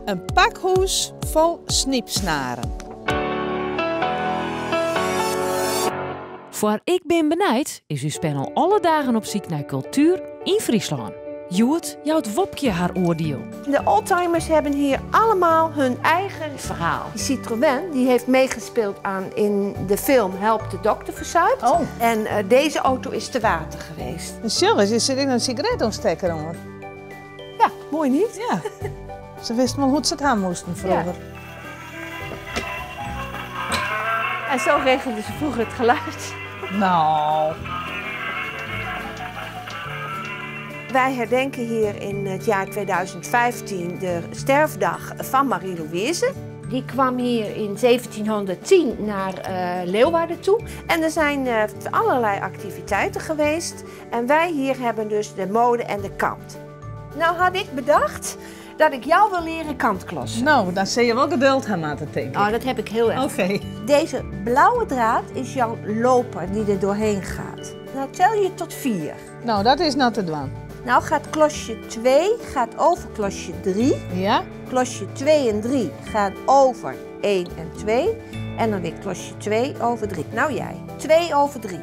In pakhûs fol snypsnaren. Foar Ik bin benijd is ús panel alle dagen op syk nei kultuer yn Fryslân. Hjoed jout Wopkje har oardiel. De oldtimers hebben hier allemaal hun eigen verhaal. Die Citroën die heeft meegespeeld aan in de film Help de dokter verzuipt. Oh. En eh, deze auto is te water geweest. Sjoch ris, der sit ek in sigaretontstekker oan. Ja, moai net? Ja. Se wisten wol hoe't se it ha moasten froeger. En zo regelden ze vroeger het geluid. No. Wij herdenken hier in het jaar 2015 de sterfdag van Marie-Louise. Die kwam hier in 1710 naar uh, Leeuwarden toe. En er zijn uh, allerlei activiteiten geweest. En wij hier hebben dus de mode en de kant. Nou had ik bedacht dat ik jou wil leren kantklossen. No, dan sil je wol geduld ha moatte, tink ik. Oh, dat heb ik heel erg. Oké. Deze blauwe draad is jouw loper die er doorheen gaat. Nou tel je tot 4. No, dat is net te dwaan. Nou gaat klosje 2 gaat over klosje 3. Ja? Klosje 2 en 3 gaan over 1 en 2. En dan weer klosje 2 over 3. Nou jij. 2 over 3.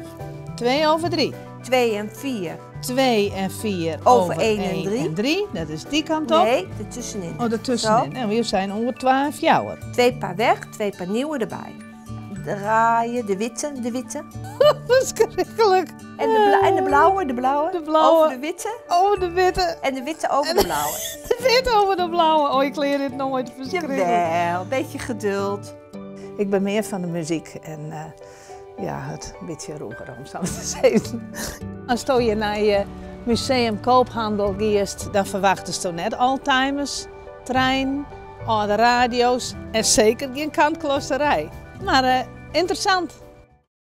2 over 3. 2 en 4. 2 en 4 over 1 en 3. en 3. Dat is die kant op. Nee, ertussenin. Oh, ertussenin. En we zijn onder 12 jaar. 2 paar weg, 2 paar nieuwe erbij. Draaien, de witte, de witte. Ferskriklik. En de, en de blauwe, de blauwe. De blauwe. Over de witte. Over de witte. En de witte over de blauwe. De witte over de blauwe. Oh, ik leer dit noait. Ferskriklik. Jawel, een beetje geduld. Ik ben mear fan de muzyk en uh, ja, it bytsje rûger om sa te sizzen. Asto hjir nei eh, Museum Koophandel giest, dan ferwachtesto net oldtimers, treinen, âlde radio's en seker gjin kantklosserij. Mar uh, ynteressant.